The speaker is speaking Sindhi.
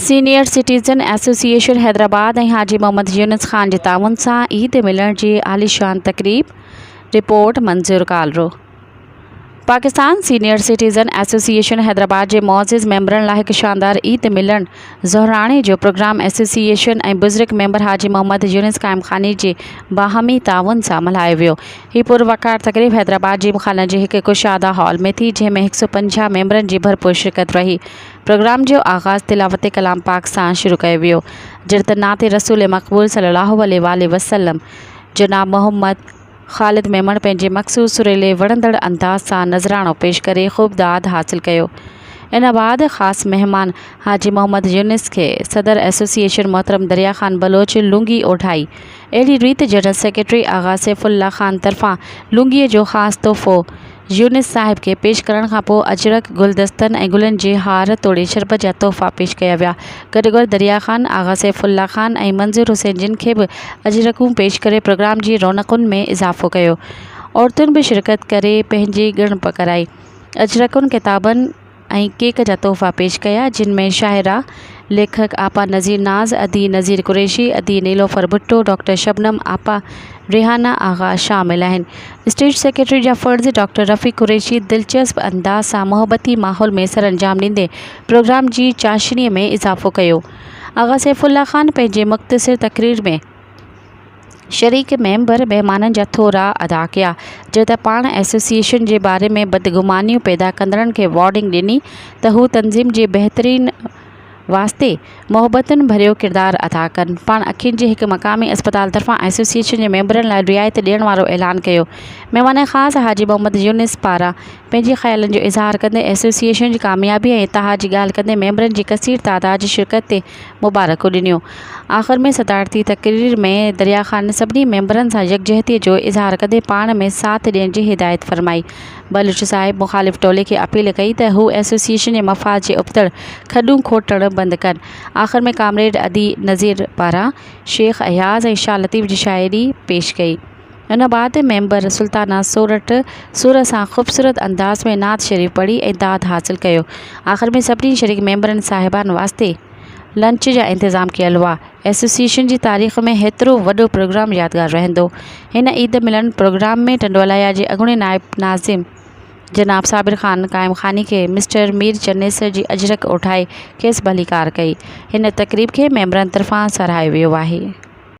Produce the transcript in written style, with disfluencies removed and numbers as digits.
Senior citizen association Hyderabad ۽ Haji Muhammad Younis Khan جي تعاون سان عيد ملڻ جي عاليشان تقريب، report Manzoor Kalro. Pakistan senior citizen association Hyderabad جي معزز ميمبرن لاء هڪ شاندار عيد ملڻ ظهراڻي جو پروگرام ايسوسيئيشن ۽ بزرگ ميمبر حاجي محمد يونس قائمخاني جي باهمي تعاون سان ملهايو ويو. هي پروقار تقريب حيدرآباد جيم خانه جي هڪ ڪشاده هال ۾ ٿي جنهن ۾ هڪ سئو 50 ميمبرن جي ڀرپور شرڪت رهي. پروگرام جو آغاز تلاوت ڪلام پاڪ سان شروع ڪيو ويو جڏهن ته نعت رسول مقبول صلي الله عليه واٰله وسلم جناب محمد خالد ميمڻ پنهنجي مخصوص سريلي وڻندڙ انداز سان نذراڻو پيش ڪري خوب داد حاصل ڪيو. ان بعد خاص مهمان حاجي محمد يونس کي صدر ايسوسيئيشن محترم دريا خان بلوچ لونگي اوڍائي. اهڙي ريت جنرل سيڪريٽري آغا سيف الله خان طرفان لونگيء جو خاص تحفو يونس صاحب کي پيش ڪرڻ کان پوء اجرڪ، گلدستن ۽ گلن جي هار توڙي شربت جا تحفا پيش ڪيا ويا. گڏوگڏ دريا خان، آغا سيف الله خان ۽ منظور حسين جن کي به اجرڪون پيش ڪري پروگرام جي رونقن ۾ اضافو ڪيو. عورتن به شرڪت ڪري پنهنجي ڳڻپ ڪرائي. اجرڪن ڪتابن ۽ ڪيڪ جا تحفا پيش ڪيا، جن ۾ شاعره، ليکڪ آپا نذير ناز، ادي نذير قريشي، ادي نيلوفر ڀٽو، ڊاڪٽر شبنم، آپا ريحانه آغا شامل آهن. اسٽيج سيڪريٽري جا فرض ڊاڪٽر رفيق قريشي دلچسپ انداز سان محبتي ماحول ۾ سرانجام ڏيندي پروگرام جي چاشني ۾ اضافو ڪيو. آغا سيف الله خان پنهنجي مختصر تقرير ۾ شريڪ ميمبر مهمانن جا ٿورا ادا ڪيا جڏهن ته پاڻ ايسوسيئيشن جي باري ۾ بدگمانيون پيدا ڪندڙن کي وارننگ ڏني ته هو تنظيم جي بهتري واسطي محبتن ڀريو ڪردار ادا ڪن. پاڻ اکين جي هڪ مقامي اسپتال طرفان ايسوسيئيشن جي ميمبرن لاء رعايت ڏيڻ وارو اعلان ڪيو. مهمان خاص حاجي محمد يونس پاران پنهنجي خيالن جو اظهار ڪندي ايسوسيئيشن جي ڪاميابي ۽ اتحاد جي ڳالهه ڪندي ميمبرن جي ڪثير تعداد جي شرڪت تي مبارڪون ڏنيون. آخر ۾ صدارتي تقرير ۾ دريا خان سڀني ميمبرن سان يڪجهتي جو اظهار ڪندي پاڻ ۾ ساٿ ڏيڻ جي هدايت فرمائي. بلوچ صاحب مخالف ٽولي کي اپيل ڪئي ته هو ايسوسيئيشن جي مفاد جي ابتڙ کڏون کوٽڻ بند ڪن. آخر ۾ ڪامريڊ ادي نذير پاران شيخ اياز ۽ شاهه لطيف جي شاعري پيش ڪئي. ان بعد ميمبر سلطانه سورٺ سر سان خوبصورت انداز ۾ نعت شريف پڙهي ۽ داد حاصل ڪيو. آخر ۾ سڀني شريڪ ميمبرن صاحبان واسطي لنچ جا انتظام ڪيل هئا. ايسوسيئيشن جي تاريخ ۾ هيترو وڏو پروگرام يادگار رهندو. هن عيد ملن پروگرام ۾ ٽنڊوالهيار جي اڳوڻي نائب ناظم جناب صابر خان قائم خاني کي مسٽر مير چنيسر جي اجرڪ اوڍائي کيس ڀليڪار ڪئي. هن تقريب کي ميمبرن طرفان ساراهيو ويو آهي.